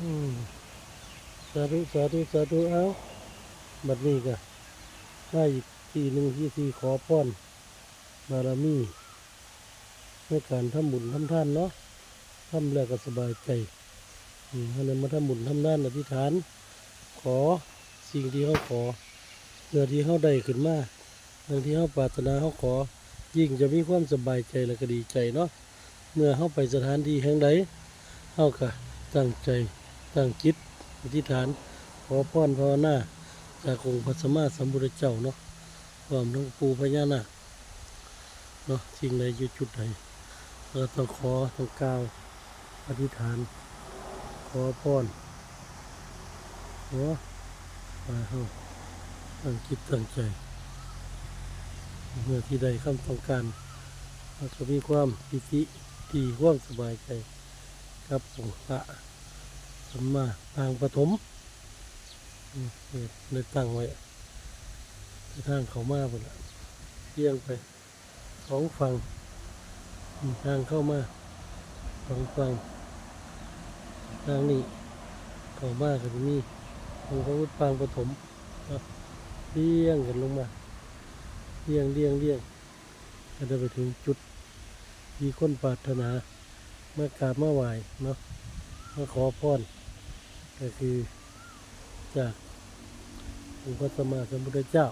ອືມ ສາທຸ ສາທຸ ສາທຸ. ເອົາ ບັດນີ້ກະມາອີກທີ່ໜຶ່ງ ທີ່ ທີ່ຂໍພອນບາລະມີ ໃນການທຳບຸນທຳທານເນາະ, ທຳແລ້ວກໍສະບາຍໃຈ. ອືມ ເຮົາໄດ້ມາທຳບຸນທຳທານ ອະທິຖານ ຂໍສິ່ງທີ່ເຮົາຂໍ ເພື່ອທີ່ເຮົາໄດ້ຂຶ້ນມາ ດັ່ງທີ່ເຮົາປາດຖະໜາເຮົາຂໍ ຍິ່ງຈະມີຄວາມສະບາຍໃຈ ແລະ ກໍດີໃຈເນາະ. ເມື່ອເຮົາໄປສະຖານທີ່ແຫ່ງໃດ ເຮົາກໍຕັ້ງໃຈ ຕັ້ງຈິດ ອະທິຖານ ຂໍພອນພາວະນາຈາກອົງພະສຳມາສຳພຸດທະເຈົ້າເນາະ ພ້ອມທັງປູ່ພະຍານາກ ເນາະ, ສິ່ງໃດຢູ່ຈຸດໃດ ເຮົາກໍຕ້ອງຂໍ ຕ້ອງກ່າວ ອະທິຖານ ຂໍພອນເນາະ. ໃຫ້ເຮົາຕັ້ງຈິດຕັ້ງໃຈ ເພື່ອທີ່ໄດ້ຄຳຕ້ອງການ ເຮົາກໍມີຄວາມປີຕິ ດີ ຄວາມສະບາຍໃຈກັບອົງພະສຳມາປາງປະຖົມ ອືມ ເຮັດ ໄດ້ຕັ້ງໄວ້ ໃນທາງເຂົ້າມາພຸ້ນລະ ລຽງໄປ ສອງຝັ່ງ ອືມ ທາງເຂົ້າມາສອງຝັ່ງ ທາງນີ້ເຂົ້າມາກໍຈະມີອົງພະບຸດປາງປະຖົມເນາະ ລຽງກັນລົງມາ ລຽງ ລຽງ ລຽງ ກໍຈະໄປເຖິງຈຸດທີ່ຄົນປາດຖະໜາ ມາກາບມາໄຫວ້ເນາະ ມາຂໍພອນ ກໍຄືຈາກອົງພະສຳມາສຳພຸດທະເຈົ້າ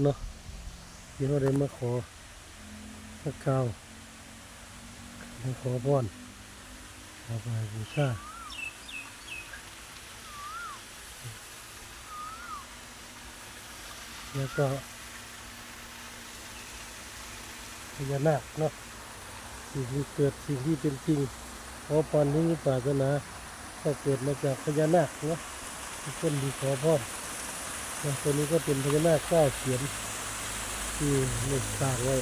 ເນາະ ທີ່ເຮົາໄດ້ມາຂໍ ມາກ່າວ ມາຂໍພອນ ມາໄຫວ້ບູຊາ. ແລ້ວກໍພະຍານາກເນາະ ສິ່ງທີ່ເກີດ ສິ່ງທີ່ເປັນຈິງ ຂໍພອນທີ່ມີປາດຖະໜາ ກໍເກີດມາຈາກພະຍານາກເນາະ ເປັນຄົນທີ່ຂໍພອນເນາະ. ຕົວນີ້ກໍເປັນພະຍານາກເກົ້າສຽນ ທີ່ໄດ້ສ້າງໄວ້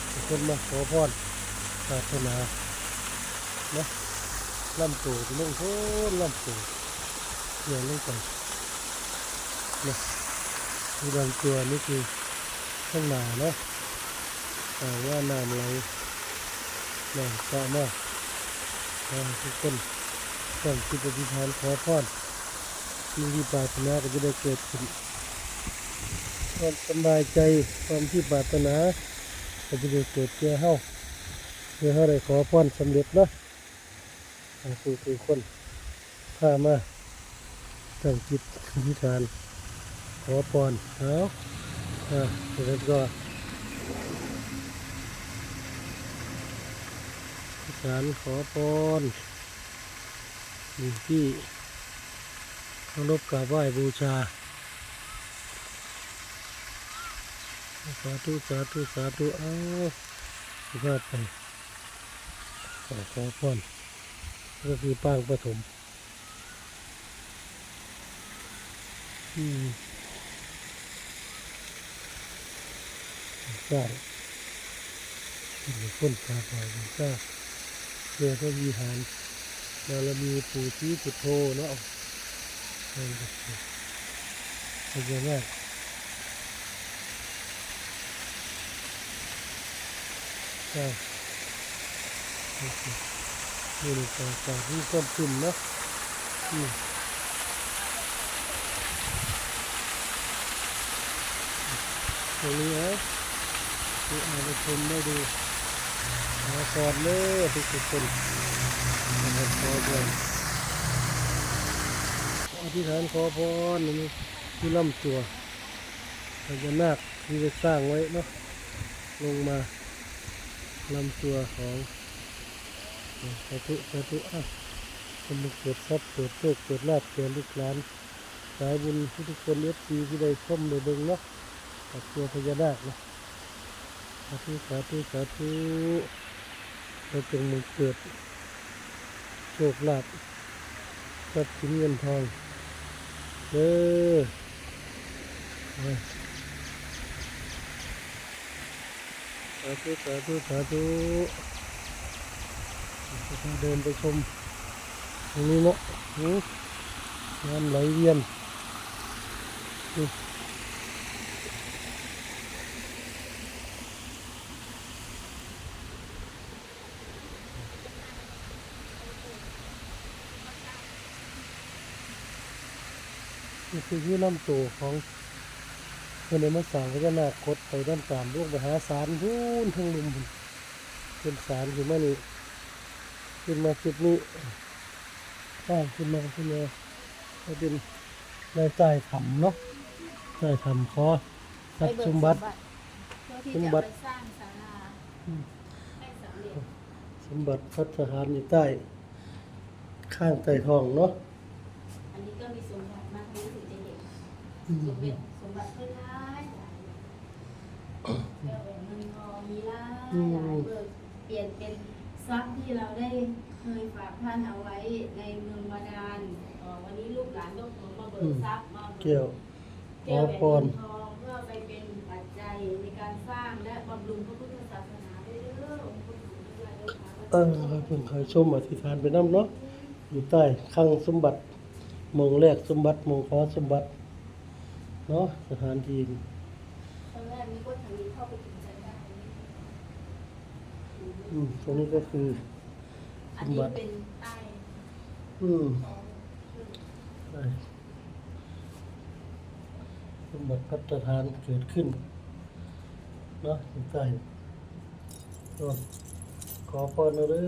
ເປັນຄົນມາຂໍພອນປາດຖະໜາເນາະ. ລຳໂຕ ພີ່ນ້ອງ ໂອ້ ລຳໂຕ ເອີ ລົງໄປ ນະ ທີ່ບາງຕົວນີ້ຄືຂ້າງໜ້າເນາະ ອ່າງວ່ານ້ຳໄຫຼ ນ້ຳສະມາ ຂໍໃຫ້ທຸກຄົນຕັ້ງຈິດອະທິຖານຂໍພອນ ສິ່ງທີ່ປາດຖະໜາກໍຈະໄດ້ເກີດຂຶ້ນ ຄວາມສະບາຍໃຈ ຄວາມທີ່ປາດຖະໜາກໍຈະໄດ້ເກີດແກ່ເຮົາ ເມື່ອເຮົາໄດ້ຂໍພອນສຳເລັດເນາະ. ໃຫ້ຜູ້ທີ່ຄົນພາມາຕັ້ງຈິດອະທິຖານ ຂໍພອນ ເອົາ ອ່າ ຈາກນັ້ນກໍອະທິຖານຂໍພອນ ຢູ່ທີ່ເຄົາລົບກາບໄຫວ້ບູຊາ. ສາທຸ ສາທຸ ສາທຸ. ເອົາ ຊິພາໄປ ຂໍ ຂໍພອນ ກໍຄືປາງປະຖົມ ອືມ ສ້າງເປັນຄົນກາບໄຫວ້ບູຊາ ເພື່ອພະວິຫານບາລະມີປູ່ສີສຸດໂທເນາະ. ພະຍານາກ ອ່າ ໂອເຄ ມື້ນີ້ກໍອາກາດມີຄວາມຄຶ້ມເນາະ ອືມ ຕົງນີ້ເອົາ ທີ່ອາໄປຊົມໄດ້ດູ ຂໍພອນເດີທຸກໆຄົນ ຂໍພອນ ອະທິຖານຂໍພອນ ນີ້ຄືລຳຕົວພະຍານາກທີ່ໄດ້ສ້າງໄວ້ເນາະ ລົງມາລຳຕົວຂອງ ສາທຸ ສາທຸ. ອ່າ ໃຫ້ມັນເກີດຊັບ ເກີດໂຊກ ເກີດລາບແກ່ລູກຫຼານ ສາຍບຸນທຸກໆຄົນ ເອັຟຊີ ທີ່ໄດ້ຊົມໄດ້ເບິ່ງເນາະ ກັບຕົວພະຍານາກເນາະ. ສາທຸ ສາທຸ ສາທຸ. ແລ້ວຈົ່ງບັງເກີດໂຊກລາບ ຊັບສິນເງິນທອງເດີ. ສາທຸ ສາທຸ ສາທຸ. ເດີນໄປຊົມ ຕຣງນີ້ເນາະ ອືມ ນ້ຳໄຫຼວຽນ ອືມ. ນີ້ຄືຢູ່ນຳໂຕຂອງ ເພິ່ນໄດ້ມາສ້າງພະຍານາກກົດໄປດຳຕາມ ລົງໄປຫາສານພຸ້ນເທິງລຸ່ມພຸ້ນ ເປັນສານຂຶ້ນມານີ້ ຂຶ້ນມາຈຸດນີ້ ສ້າງຂຶ້ນມາ ຂຶ້ນມາ ໃຫ້ເປັນໃນໃຕ້ຖ້ຳເນາະ ໃຕ້ຖ້ຳຂໍຊັບສົມບັດ ເພື່ອທີ່ຈະເອົາໄປສ້າງສາລາ ອືມ ໃຫ້ສຳເລັດ ສົມບັດພັດສະຖານຢູ່ໃຕ້ ຂ້າງໃຕ້ທ້ອງເນາະ ອັນນີ້ກໍມີສົມບັດມາທາງນີ້ເຖິງຈະເຫັນ ອືມ ສົມບັດ ສົມບັດເພິ່ນຫຼາຍ ຫຼາຍ ແກ້ວແຫວນເງິນທອງມີຫຼາຍ ອືມ ຫຼາຍ ເບີກປ່ຽນເປັນຊັບທີ່ລາວໄດ້ເຄີຍຝາກທ່ານເອົາໄວ້ໃນເມືອງບາດານ ເອີ ວັນນີ້ລູກຫຼານກໍຂໍມາເບີກ ອືມ ຊັບ ມາເບີກ ແກ້ວ ແກ້ວແຫວນເງິນທອງ ຂໍພອນ ເພື່ອໄປເປັນປັດໄຈໃນການສ້າງ ແລະ ບຳລຸງພະພຸດທະສາສະໜາເດີ ເອີ ເພິ່ນໃຫ້ຊົມອະທິຖານໄປນຳເນາະ ຢູ່ໃຕ້ຄັງສົມບັດ ໝ່ອງແລກສົມບັດ ໝ່ອງຂໍສົມບັດເນາະ ສະຖານທີ່ນີ້ ຕອນແລກນຶກວ່າທາງນີ້ເຂົ້າໄປເຖິງຈັນດານ ອືມ ຕົງນີ້ກໍຄືສົມບັດ ອັນນີ້ເປັນໃຕ້ ອືມ ໃຕ້ ສົມບັດພັດສະຖານເກີດຂຶ້ນເນາະ ຢູ່ໃຕ້ ກໍຂໍພອນເດີ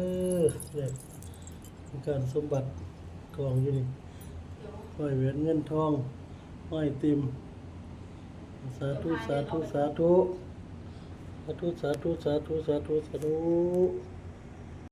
ແລກ ມີການສົມບັດກອງຢູ່ນີ້ ຫ້ອຍແຫວນເງິນທອງ ຫ້ອຍຕິ່ມ ສາທຸ ສາທຸ ສາທຸ ສາທຸ ສາທຸ ສາທຸ ສາທຸ